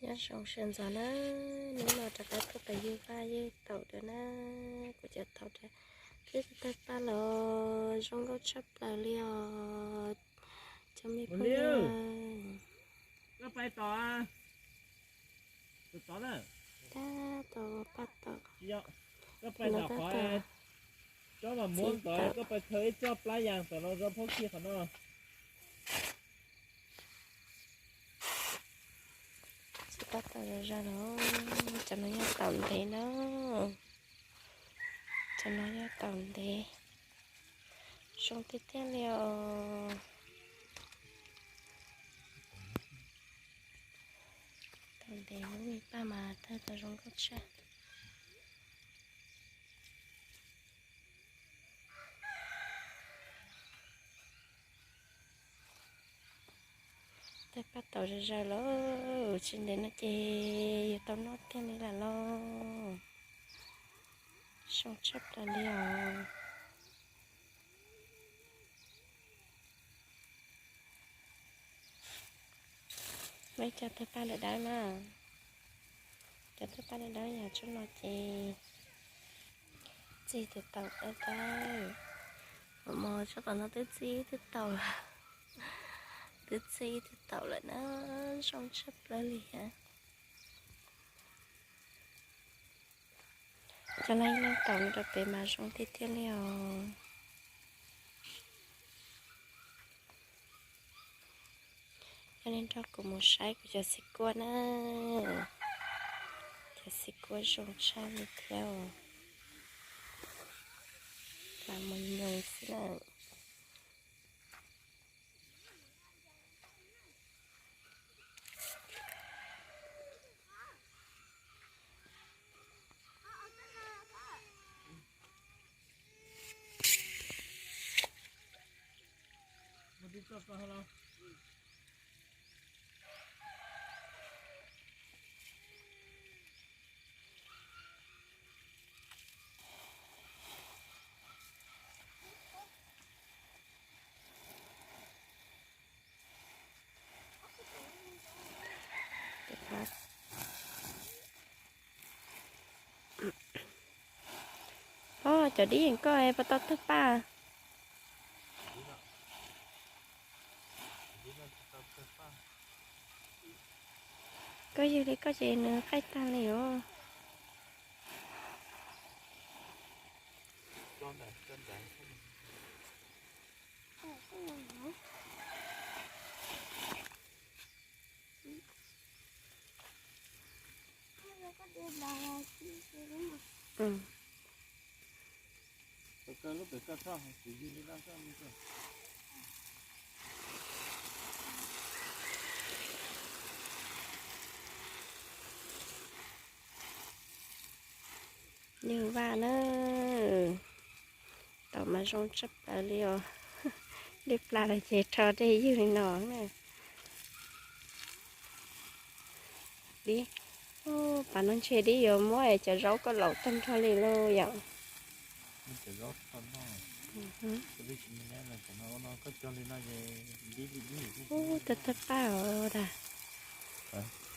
Nyob zoo sawv ntxov na, hnub no rov qab tuaj pem ywg vaj ywg taum dua na, kuv cov thaum rau twb tawg paj los zoo nkauj tshaj plaws li os cov me phooj ywg. Tab tom paj taum, tab tom tsis tawm. Koj pais khaws ib txoj plab yas tom no rau phab kij qhov no. Tsis paj taum zom zaws los, cov no yog taum ntev na, cov no yog taum ntev, zoo tiag tiag li os. Taum ntev lub me paj mas tawg tau zoo nkauj tshaj. Tawg paj taum zom zaws los, tsis ntev no ces yuav tau noj tiag li lawm lauj. Zoo tshaj plaws li os. Muaj ib co tawg paj dawb dawb na, cov tawg paj dawb dawb yog tsob no ces txij twb taum dawb dawb. Mos mos tsob tom no twb txij twb taum, twb txij twb taum lawm na, zoo tshaj plaws li thiab. Cov leej leej taum no rau pem mas zoo tiag tiag li os. Yog li nrog kuv mus saib kuv cov xib kuab na, cov xib kuab zoo tshaj li thiab os, lam mus nyoos xwb lawm. Pob, cov dib yeej koj puas tau tawg paj? Koj yug li koj ces nws qaij tag li os. Yog vaj na, taum mas zoo tshaj plaws li os. Dej plas los ces rho dej ywg li no na. Dib, pas no ntshe dib yuav muab cov zaub koj laus tag nrho li lauj yom. Ub, twb tawg paj os tas.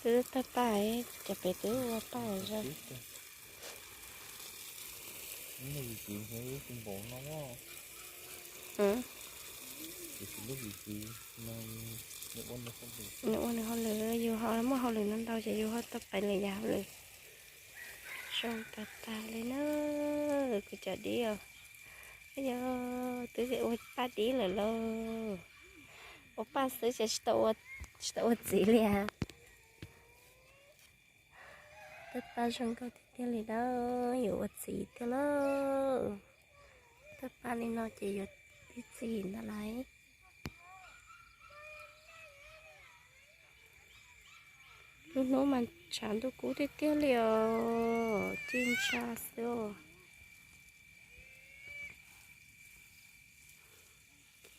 Twb tawg paj, cov pem twb ua paj zog. Nws ua nws hauj lwm, yus ho muaj hauj lwm no ntau ces yus ho tau pais lwm yam hauj lwm. Zoo tas tas li na, kuv cov dib os. Yog twb ua paj dib lawm lauj. Ua paj xwb ces tsis tau ua txiv li as. Tawg paj zoo nkauj tiag tiag li na, yuav ua txiv tiag lauj. Tawg paj li no ces yuav tib txim ntag lauj. Lub hnub mas tshav ntuj kub tiag tiag li os, ci ntsa xwb os.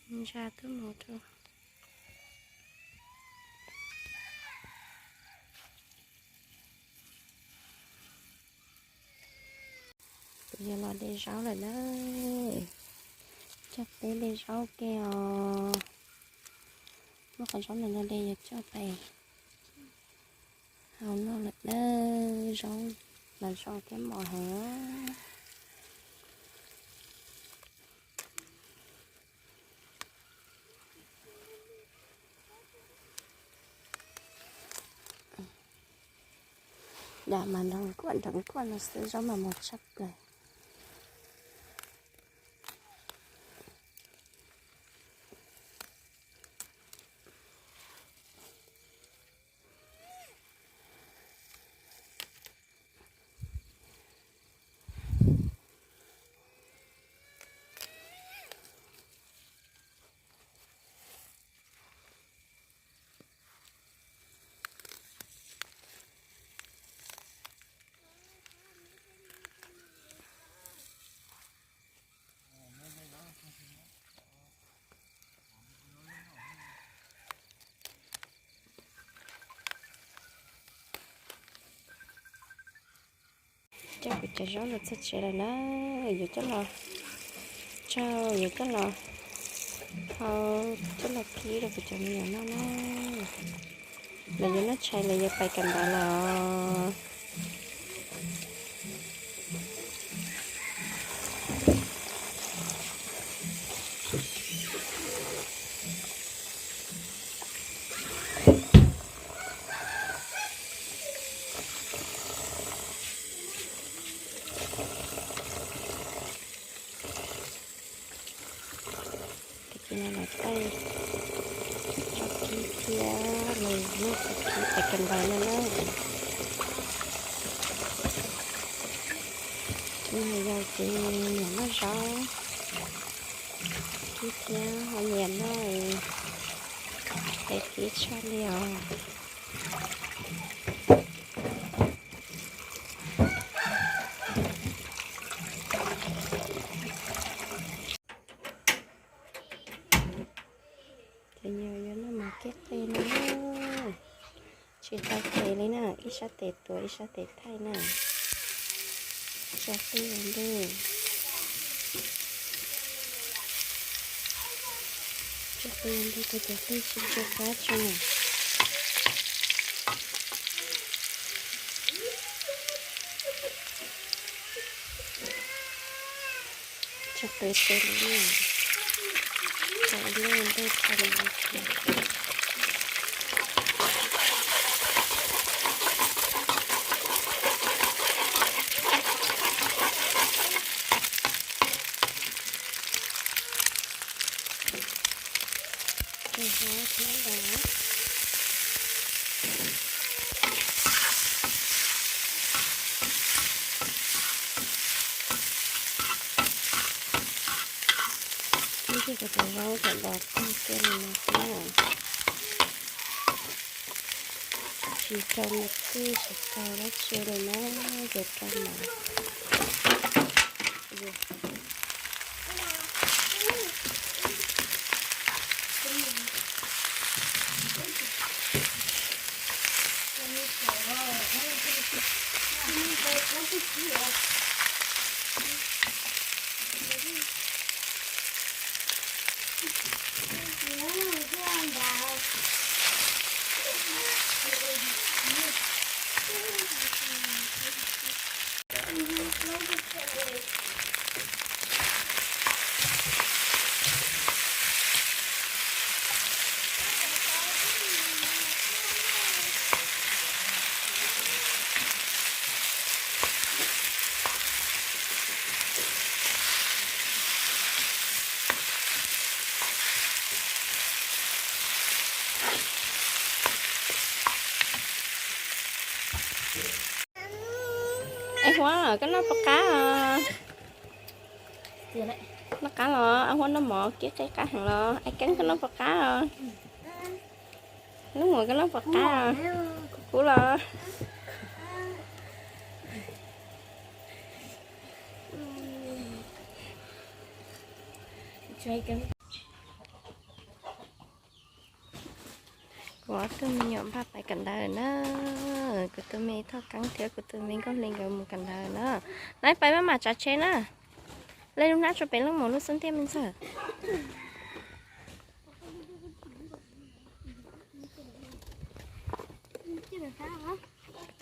Ci ntsa tuaj mus rau. Kuv yuav los de zaub lawm na. Coj peb de zaub ke os. Muab qhov zaub ntawm no de yuav coj pais. Hau noj lawm na, zaub los zoo thiab mos heev. Dam mas nroo kuaj nroo kuaj no xwb, zaub mas mos tshaj plaws. Coj kuv cov zaub los txog tsev lawm na, yuav coj los tsau, yuav coj los hau, coj los kib rau kuv cov me nyuam noj na. Lawv yuav noj tshais, lawv yuav pais kawm ntawv lawm. Ces no los taij zaub kib thiab los noj zaub kib pais kawm ntawv no na. Tus me nyuam yau ces nyiam noj zaub kib thiab ho nyiam noj tais kib tshaj li os. Cov nyuam yuav noj mov kib qe no, tsis tau tes li na, ib sab tes tuav ib sab tes thaij na. Tso qe ua ntej, tso qe ua ntej rau cov qe tsis ntsia qab tso na. Tso qe tes li na, tso ua ntej ua ntej tso li. Ib ntsis kuv cov zaub kom dos tag kiag li no xwb na. Tsis rau me txij tsis rau dab tsi li na, ces rau mov. Es Huab, koj noj puas qab os? Noj qab los? Huab noj mov kib qe qab heev los. Ais Keeb, koj noj puas qab os? Leej Muas, koj noj puas qab os? Kub kub los? Kuv ob tug me nyuam npaj pais kawm ntawv na. Kuv tus me Thoj Keeb thiab kuv tus me Nkauj Hli nkawd mus kawm ntawv na. Lawv pais maj mam tsav tsheb na. Lej lub hnab tso pem Leej Muas lub xub ntiag me ntxawg.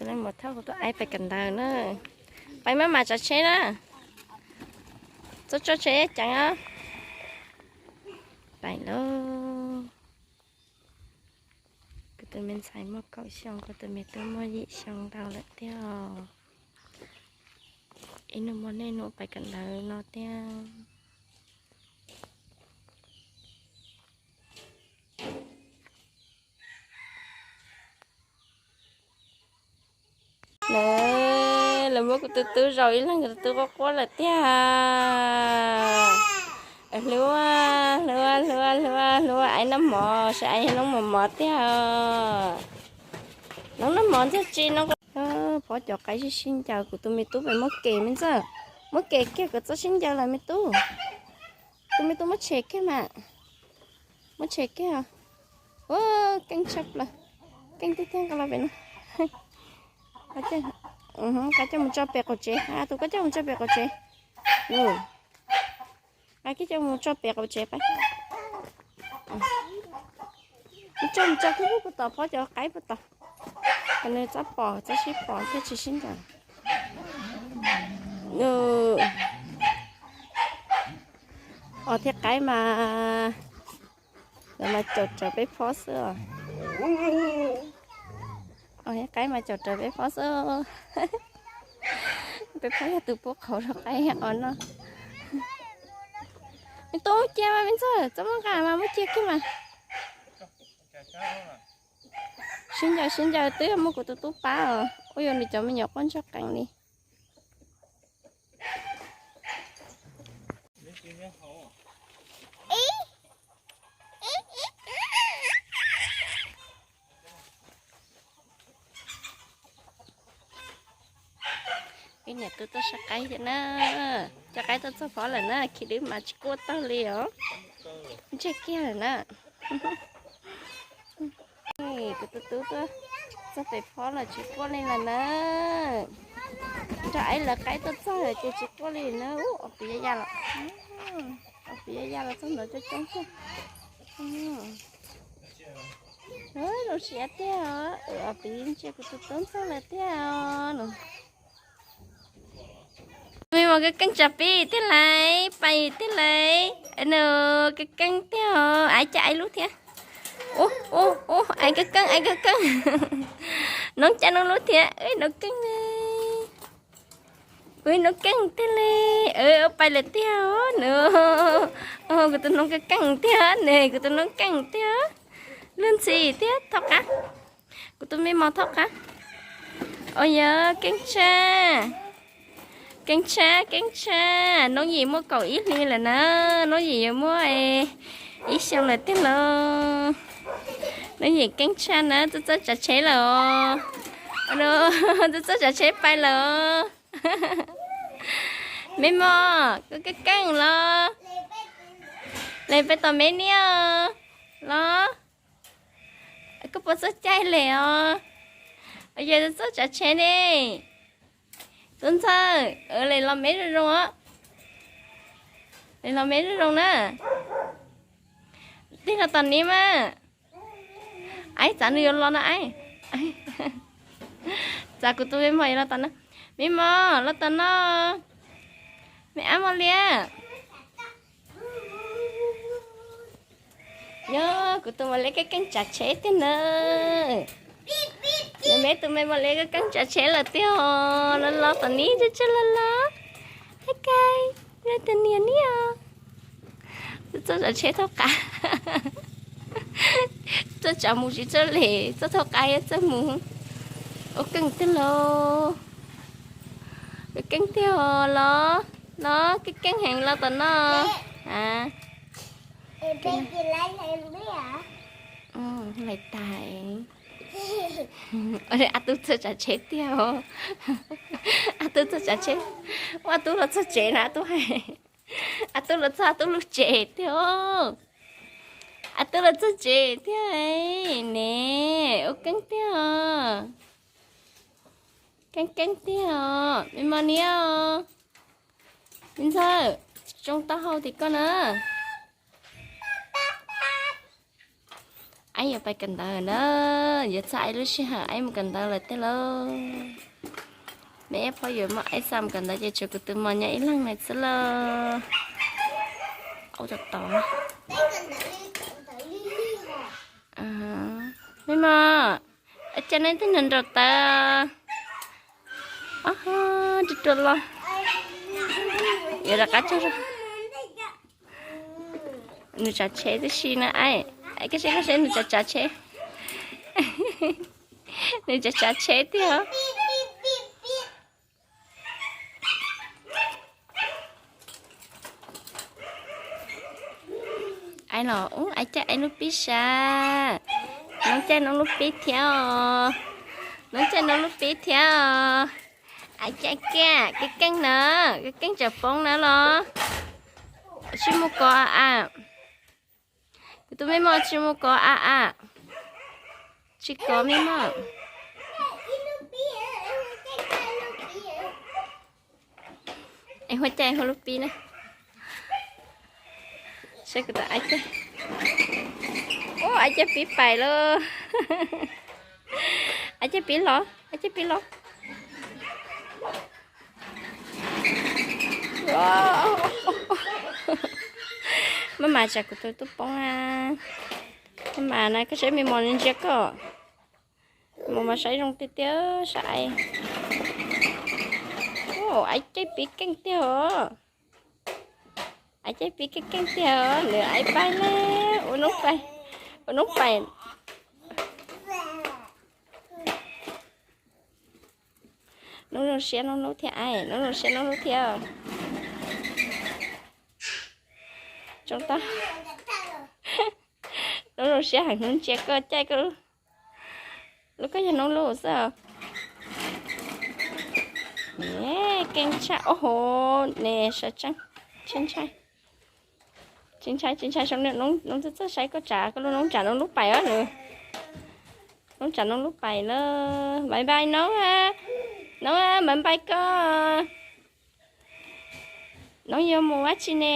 Leej muam thauj kuv tus aib pais kawm ntawv na. Pais maj mam tsav tsheb na. Txhob tso tsheb ceev os. Pais lauj. Kuv tus me ntxhais muaj kaum xyoo, kuv tus me tub muaj yim xyoo ntau lawm tiag. Ib hnub muaj nej hnub pais kawm ntawv no tiag. Lawv muab kuv tus tub zaum ib leeg, kuv tus tub quaj quaj lawm tiag. Hlub, hlub, hlub, hlub, hlub aib noj mov, saib aib noj mov mov tiag. Noj noj mov ntxog tsis noj. Phob cov qaib sib sib ncaws, kuv tus me tub pem muab kem me ntxawg, muab kem kiag kom txhob sib ncaws lawm me tub. Tus me tub muab tshem kiag mas, muab tshem kiag. Ua keej tshaj plaws, keej tiag tiag nqa los pem no. Koj coj mus tso pem qaum tsev, tus koj coj mus tso pem qaum tsev. Koj coj mus tso pem qaum tsev pab. Coj mus tso kiag puag tom phob cov qaib puag tom, kom nws txhob pom, txhob sib pom thiaj tsis sib ncaws. Os thiab qaib mas, lawv mas caum rawv peb phob xwb os. Os thiab qaib mas caum rawv peb phob xwb. Peb phob yog tus pub qhauv rau qaib os no. Me tub muab cia mas me ntxawg, txhob muab nqa mas muab cia kiag mas. Sib ncaws sib ncaws twb yog muab kuv tus tub pab os, ua yuav nws cov me nyuam quaj ntsuag qees li. Ib niam tub tuaj saib qaib thiab na. Cov qaib tuaj txog phob lawm na, Khib Dwb mas tsis quaj tag li os. Ntsej kiag lawm na. Kuv tus tub tuaj txog pem phob los tsis quaj li lawm na. Nrog aib lawv qaib tuaj txog lawm ces tsis quaj li na. Ub, ob pis ya ya los, ob pis ya ya los txog ntawd coob coob tiag. Zoo siab tiag os, ob pis ntsia kuv tus tub ntxawg lawm tiag os. Me mos keej keej tsam pib tiag lauj, pais tiag lauj, no keej keej tiag os, aib caj aib lub thiab. Ub ub ub, aib keej keej, aib keej keej. Noob caj noob lub thiab, noob keej. Ub, noob keej tiag li. Pais lawm tiag os. Kuv tus noob keej keej tiag ne, kuv tus noob keej tiag. Luag ntxhi thiab thaub qab. Kuv tus me mos thaub qab. Os yog keej tshaj, keej tshaj, keej tshaj. Noob Yim muaj kaum ib hli lawm na, Noob Yim yuav muaj ib xyoo lawm tiag lauj. Noob Yim keej tshaj na, txawj txawj tsav tsheb lawm os. Txawj txawj tsav tsheb pais lawm os. Me mos, koj keej keej los? Les peb tom me niam los? Koj puas txawj caij les os? Yog txawj tsav tsheb ne. Tub ntxawg, les los me zoo zoo os. Les los me zoo zoo na. Tig los tom ni mas. Aib, txav nws yuav los no aib. Txav kuv tus me mos yuav los tom no. Me mos los tom no. Me ab mos liab. Yog kuv tus mos liab keej keej tsav tsheb tiag na. Nws me tus me mos liab keej keej tsav tsheb lawm tiag os. Los los tom ni, tsuag tsuag los los. Hais kais, yog tus niam ni os. Txawj tsav tsheb thaub qab. Txawj tsav mus tsis txawj les, txawj thaub qab thiab txawj mus. Ua keej tiag lauj. Keej tiag os los, los keej keej heev los tom no. Lais tas. Ab tub txawj tsav tsheb tiag os. Ab tub txawj tsav tsheb. Ua ab tub los txog tsev na, ab tub hais. Ab tub los txog ab tub lub tsev tiag os. Ab tub los txog tsev tiag ne. Ua keej tiag os. Keej keej tiag os, me mos niam os. Me ntxawg, tsoo taub hau tim koj na. Aib yuav pais kawm ntawv na, yuav txog aib lub sij hawm aib mus kawm ntawv lawm tiag lauj. Me aib phob yuav muab aib xa mus kawm ntawv ces tshuav kuv tus mos nyob ib leeg na xwb lauj. Ua tod tod. Me mos, cas nej tej nrog nraum tawv. Ob, ruaj ruaj los. Yuav rov qab tsaug zog. Nws tsav tsheb tib si na aib. Aib, koj saib, koj saib nws tsav tsav tsheb. Nws tsav tsav tsheb tiag. Aib los, ub, aib caij aib lub pib sas. Noob caij noob lub pib thiab os. Noob caij noob lub pib thiab os. Aib caij kiag, keeb keej na, keeb keej tseem poob na los. Tsis mus kov a. Kuv tus me mos tsis mus kov a a. Tsis kov me mos. Es huaj caij huaj lub pib na. Saib kuv tus aib caij. Ub, aib caij pib pais lauj. Aib caij pib los, aib caij pib los. Maj mam tsam kuv tus tub poob na. Maj mam na, koj saib me mos ntsia koj. Mus mas saib zoo tiag tiag sas. Aib caij pib keej tiag os. Aib caij pib keej keej tiag os, nws aib pais na. Ua noob pais, ua noob pais. Noob zoo siab noob hlub thiab aib, noob zoo siab noob hlub thiab. Tsoo tag. Noob zoo siab heev, hnub ntsia koj caij koj lub, koj yog noob lub xwb. Keej tshaj, o ho, ne sawv tsees, tsis ntshai, tsis ntshai, tsis ntshai, noob txawj txawj saib koj tsav koj lub, noob tsav noob lub pais os nws. Noob tsav noob lub pais lawm, bye bye noob. Noob, bye bye koj. Noob yuav mus dab tsi ne?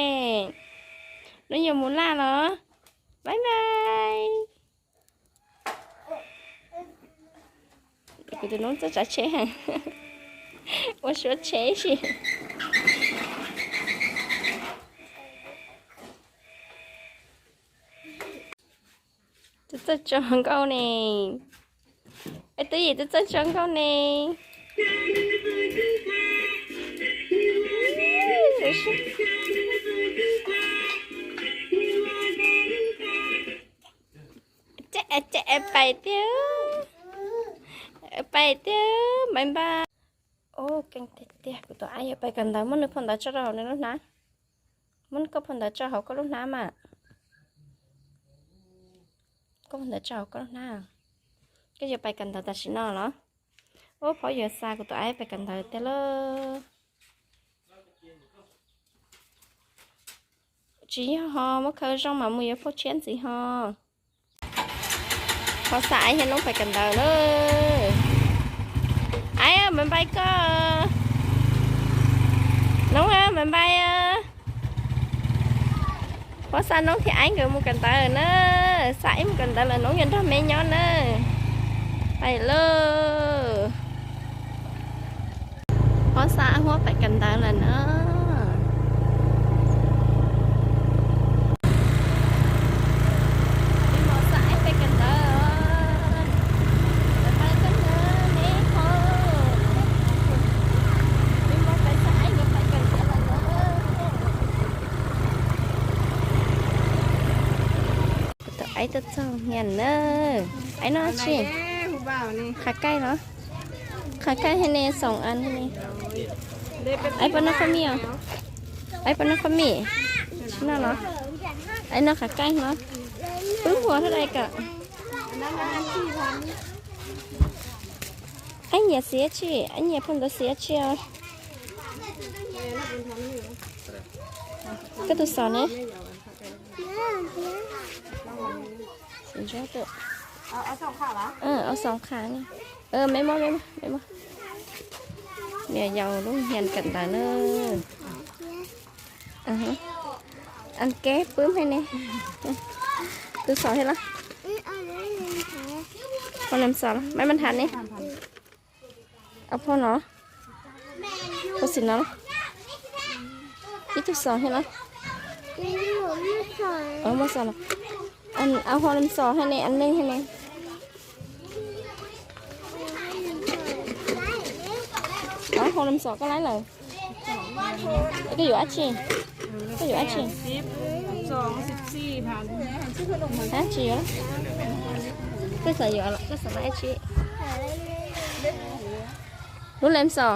Noob yuav mus laj los? Bye bye. Kuv tus noob txawj tsav tsheb heev, ua suab tsheb si. Twb txawj tso nkauj ne. Es twb yim twb txawj tso nkauj ne. Pais tiag, pais tiag, bye bye. Ub, keej tiag tiag, kuv tus aib yuav pais kawm ntawv, muab nws phau ntawv tso rau hauv nws lub hnab. Muab koj phau ntawv tso hauv koj lub hnab mas. Koj phau ntawv tso hauv koj lub hnab. Koj yuav pais kawm ntawv tam sim no los? Ub, phob yuav xa kuv tus aib pais kawm ntawv tiag lauj. Tsis yog ho, muab khaws zoo mas mus yuav phauj tshiab ntxiv ho. Phob xa aib thiab noob pais kawm ntawv lawm. Aib, bye bye koj. Noob, bye bye. Phob xa noob thiab aib nkawd mus kawm ntawv na. Xa aib mus kawm ntawv lawm, noob yuav nrog me nyob na. Pais lauj. Phob xa huab pais kawm ntawv lawm na. Kuv tus aib tuaj txog nyiam na. Aib noj tsi? Qhov kaij los? Qhov kaij thiab ne, xoom an thiab ne. Aib puas noj qhob mij os? Aib puas noj qhob mij? Tsis noj los? Aib noj qhov kaij no. Pub npua thiab dai kom. Aib nyiam xiav tsi? Aib nyiam phau ntawv xiav tsi os? Koj tus xom ne? Ob xoom qha ne. Me muab, me muab, me muab. Niam yau lub nyiam kawm ntawv na. An kev pub me ne. Tus xom thiab los? Phau Leej Xos, maiv Npab Nthas ne? Au phau no, phau xim no, ib tug xos thiab no. Muaj xos no. Au phau Leej Xos thiab ne, an neeg thiab ne. Au phau Leej Xos koj laib lawm. Koj yuav dab tsi? Koj yuav dab tsi? Dab tsi yuav? Koj xav yuav, koj xav laib dab tsi? Lub Leej Xos.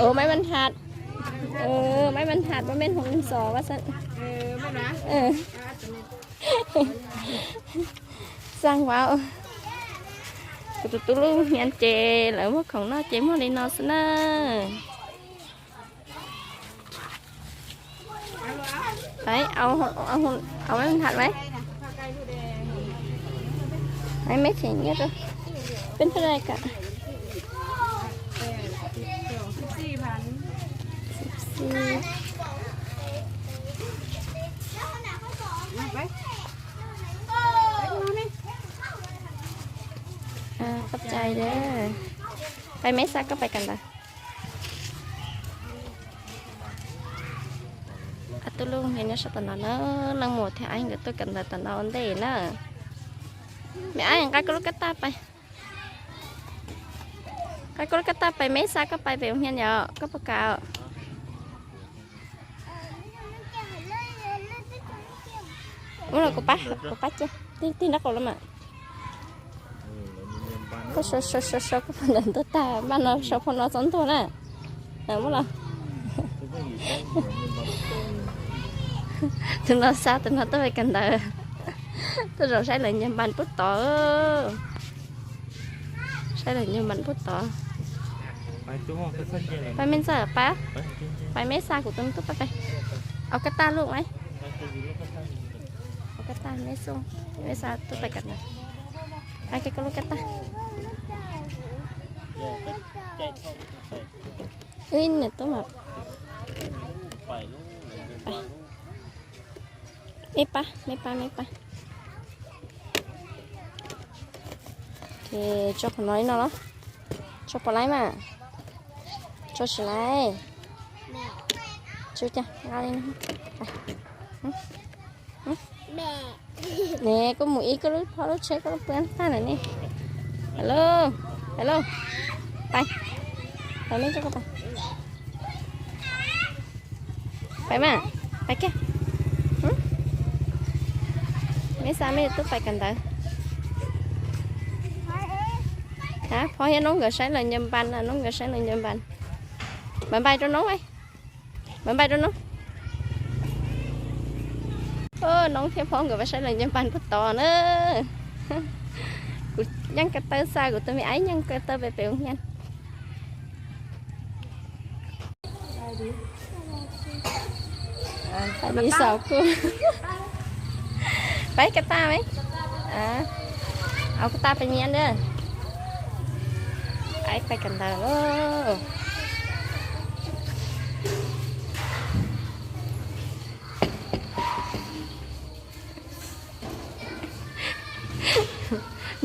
Ua maiv Npab Nthas. Maiv Npab Nthas, maiv Leej Xos, vas xab. Xaj vauv, kuv tus tub lub hnia ces lawv muag khoom noj ces muag li no xwb na. Au, au maiv Npab Nthas mas. Maiv, maiv tseem nyob rau peb thaj dai kam. Qab cai, pais meb xaj koj pais kawm ntawv. Ob tug lub hnia nyob sab tom no na, leej muam thiab aib nkawd tuaj kawm ntawv tom no ua ntej na. Me aib, nqa koj lub kab tab pais. Nqa koj lub kab tab pais, meb xaj koj pais pem hnia yom, koj puas kam? Ub, los kuv pab, kuv pab cia. Tig, tig nraub qaum los mas. Koj sau, sau, sau, sau koj phau ntawv tuaj tag, npaj no sau phau no txhob ntuag na. Muab los. Tus no xa tus no tuaj pais kawm ntawv, tuaj zaum saib lawv nyiag npas pub tod. Saib lawv nyiag npas pub tod. Pais meb ntxawm pab, pais meb xa kuv tus tub pab pais. Au kab tab lub mas. Au kab tab meb xaj, meb xa tuaj pais kawm ntawv. Au kab lub kab tab. Ib niam tub mas. Meb pab, meb pab, meb pab. Ces tso qhov no li no los? Tso puas laib mas? Tso tsis laib. Tso cas nqa li no. Ne, koj mus ib koj lub phab lub tsheb koj lub pw tag lawm ne. Hello, hello. Pais, pais meb, pais mas, pais kiag. Meb xa meb yuav tuaj pais kawm ntawv. Phob thiab Noob nkawd saib lawv nyiag npas, Noob nkawd saib lawv nyiag npas. Npais npais rau Noob, npais npais rau Noob. Noob thiab Phob nkawd pais saib lawv nyiag npas puag tod na. Kuv yeej ko taw xa kuv tus me aib yeej ko taw pem pem hnia. Pais ko tag me, au ko tag pais nyiam na. Aib pais kawm ntawv lauj.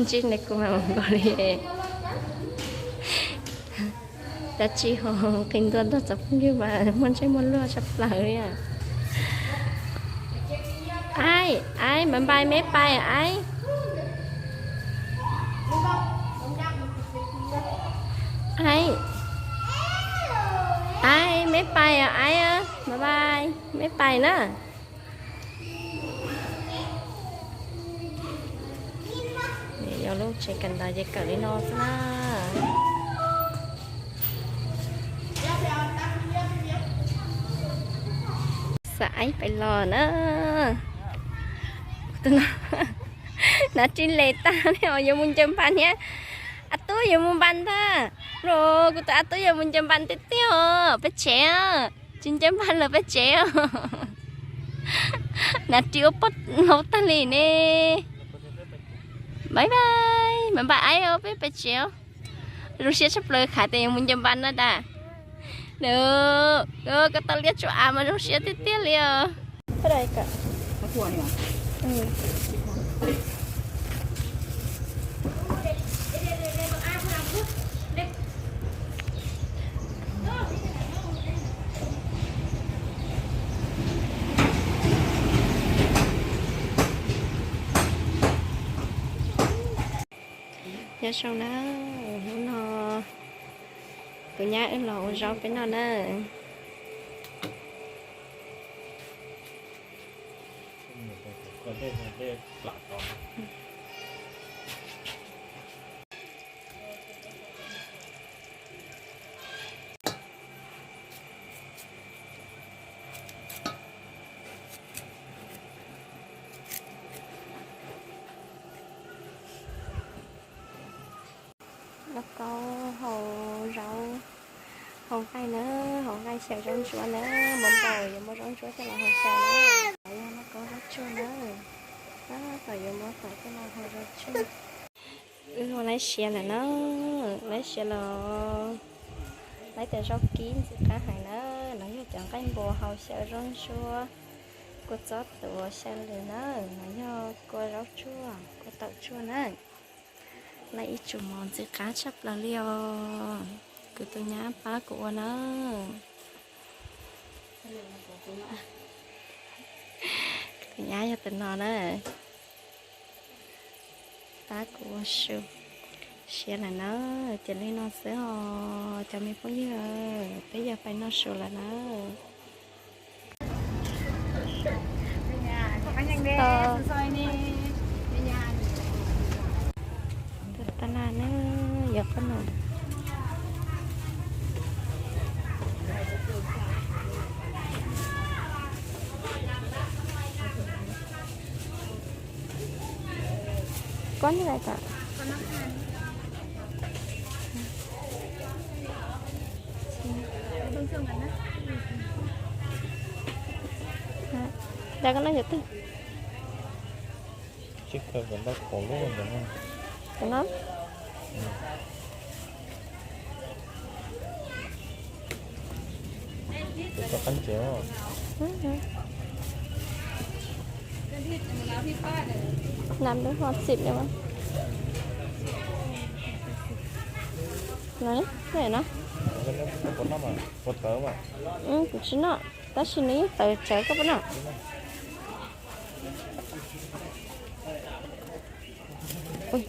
Ntsib nws kuv mam mus nkaus li. Dab tsi ho qis ntua ntog txog phooj ywg mas muaj ntsej muag luag tshaj plaws li. Aib, aib, npais npais meb pais aib. Aib, aib, meb pais aib, npais npais meb pais na. Yog lub tsev kawm ntawv ces kawm li no xwb na. Xa aib pais los na. Nav ris les tag li os, yuav mus ncaws npas thiab. A tub yuav mus npas ntag. Los kuv tus a tub yuav mus ncaws npas tiag tiag os, peb tsev. Tsis ncaws npas lawm peb tsev. Nav ris ua poj hlau tag li ne. Bye bye, npais npais aib os, peb peb tsev. Zoo siab tshaj plaws, khav tias yuav mus ncaws npas na dag. Koj tau liab tsuas av mas zoo siab tiag tiag li os. Thaj dai kam. Ua, ua, ua. Nyob zoo na, hnub no kuv nyab wb los ua zaub peb noj na. Lauj kaub hau zaub, hau nqaij na, hau nqaij xyaw zaub ntsuab na, muaj npaum yuav muab zaub ntsuab coj los hau xyaw na. Yog lauj kaub zaub tsuag na, tab tom yuav muab tawm coj los hau zaub tsuag. Wb ua laib siav lawm na, laib siav los laib tais zaub kib ntxim qab heev na. No yog cov nqaij npua hau xyaw zaub ntsuab, kua txob tuav xyaw lwm na. No yog kua zaub tsuag, kua tawm tsuag na. Laib ib tsum mov ntxim qab tshaj plaws li os. Kuv tus nyab pab kuv ua na. Kuv tus nyab yog tus no na. Pab kuv ua su. Siav lawm na, ces li no xwb os cov me phooj ywg, peb yog pais noj su lawm na. Tab laj ne, yog qhob noom. Koj nyob lawm tas. Dag koj noj yog twg? Tsis kawg kawg nrog kaum lub ntawd no. Tus no? Tus tau qab ntses. Làm được hoa xịn được không? Này, cái này nó. Ua tawv mas. Ừ, kuv tsis noj, tab sis nws yeej tawv tsawv koj puas noj? Ui.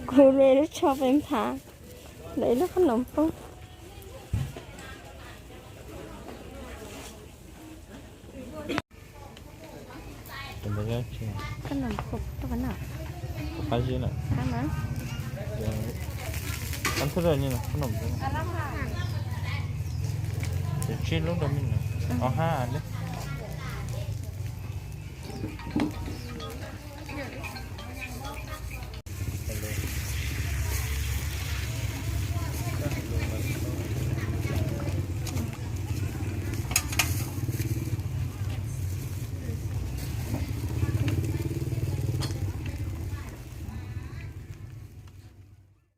Kuv li lub tsho pes nphav, lawv ib lub qhob noom poob. Qhob noom poob tuaj na. Qab zib na. Qab na. Qab thwj ni na, qhob noom. Tsib lub rau me na. Ob hab li.